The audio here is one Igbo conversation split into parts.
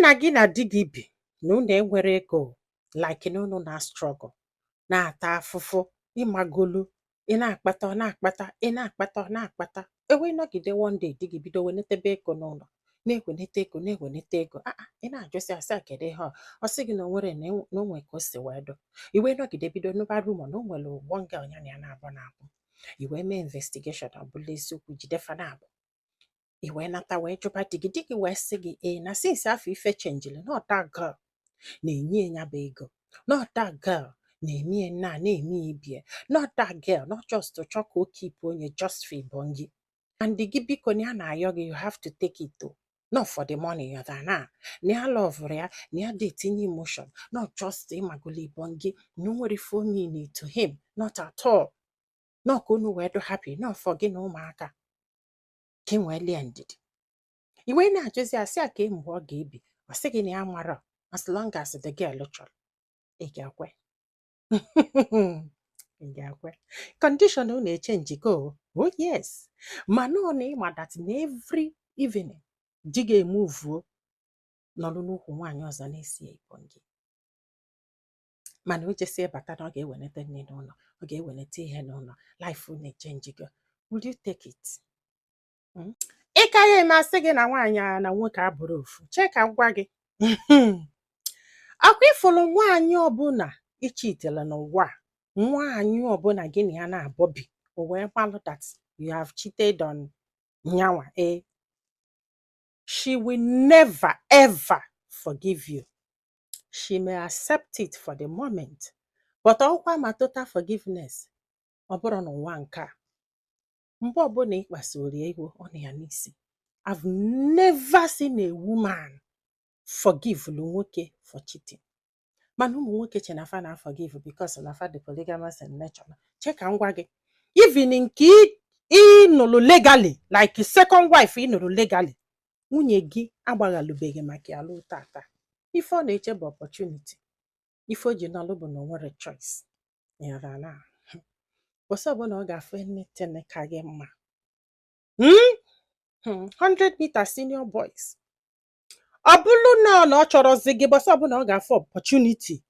Na gị na di gị bi na unu enwere ego, like na unu na struggle, na-ata afụfụ, ịmagolu ị na-akpata, ọ na-akpata, ị na-akpata, ọ na-akpata. Ewee nọgide, one day di gị bido wenetebe ego n'ụlọ, na-ewenete ego, na-ewenete ego. Ah ah, ị na-ajụsị asị a, kedu ihe ọ? Ọ sị gị na o nwere na o nwere ka o si wee dụ. I wee nọgide bido nụba rumor na o nwere one girl ya na ya na-abụ na-abụ. I wee mee investigation, ọ bụla eziokwu, jide fa na-abụ. I wee nata wee jụba di gị, di gị wee sị gị ee, na since afọ ife chenjili, na that girl na-enye ya bụ ego, not that girl na-eme ya nna, na-eme ya ibie, not that girl, not just to chọ ka o keep onye just for ibongi and gị. Biko, na ya na-ayọ gị, you have to take it o, not for the money ya na na ya love ya, na ya dị etinye emotion, not just ịmagolo ibongi, na o nwere ife o mean to him, not at all, not ka unu wee do happy, not for gị na ụmụaka, ka ị nwee lie ndidi. I wee na-ajụzi asị a ka mgbe ọ ga-ebi, ọ sị gị na ya mara, as long as the girl chọrọ. Ị ga-ekwe? Ị ga-ekwe? Condition unu echenji go. Oh yes, mana ọ na ịma that na every evening di ga-emuvuo nọrọ n'ukwu nwaanyị ọzọ na-esi ibongi, mana o jesie bata na ọ ga-ewenete nne n'ụlọ, ọ ga-ewenete ihe n'ụlọ, life unu echenji go. Will you take it? Ị ka ya eme asị gị na nwaanyị a na nwoke abụrụ ofu. Chee ka m gwa gị, akwa ịfụrụ nwaanyị ọbụla ichitele n'ụwa a, nwaanyị ọbụla gị na ya na-abọbi, o wee gbalụ that you have cheated on nyanwa, eh, she will never ever forgive you. She may accept it for the moment, but ọkwa ma total forgiveness ọ bụrụ n'ụwa nke a, mgbe ọbụla ị kpasuru ya iwe, ọ na ya n'isi. I've never seen a woman forgive nwoke for cheating, mana ụmụ nwoke che na fa na forgive because na fa dị polygamous in nature. Che ka m gwa gị, even nke ị nụrụ legally, like second wife ị nụrụ legally, nwunye gị agbaghalụbeghị maka ya lụọ tata. Ife ọ na-eche bụ opportunity. Ife o ji nọlụ bụ na o nwere choice. Ịghọtara na ụbọchị ọbụla ọ ga-afụ anything ka gị mma. 100 meter senior boys, ọ bụrụ na ọ chọrọzi gị, bọsị ọbụla ọ ga-afụ opportunity.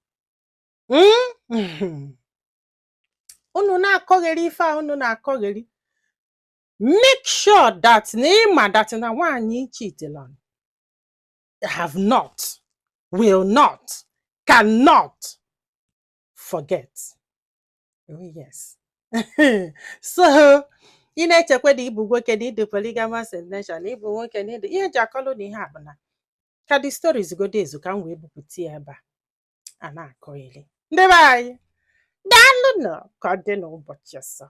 Unu na-akọgheri ife a unu na-akọgheri. Make sure that na ịma that na nwaanyị cheated on have not, will not, cannot forget. Oh yes. So ị na-echekwa na ịbụ nwoke, na ịdị polygamous in nature, na ịbụ nwoke, na ịdị ihe eji akọlụ na ihe a bụ na ka the stories godo ezu ka m wee bupụta ya ebe a a na-akọ ili. Ndị be anyị, daalụ nọ. Ka ọ dị n'ụbọchị ọzọ.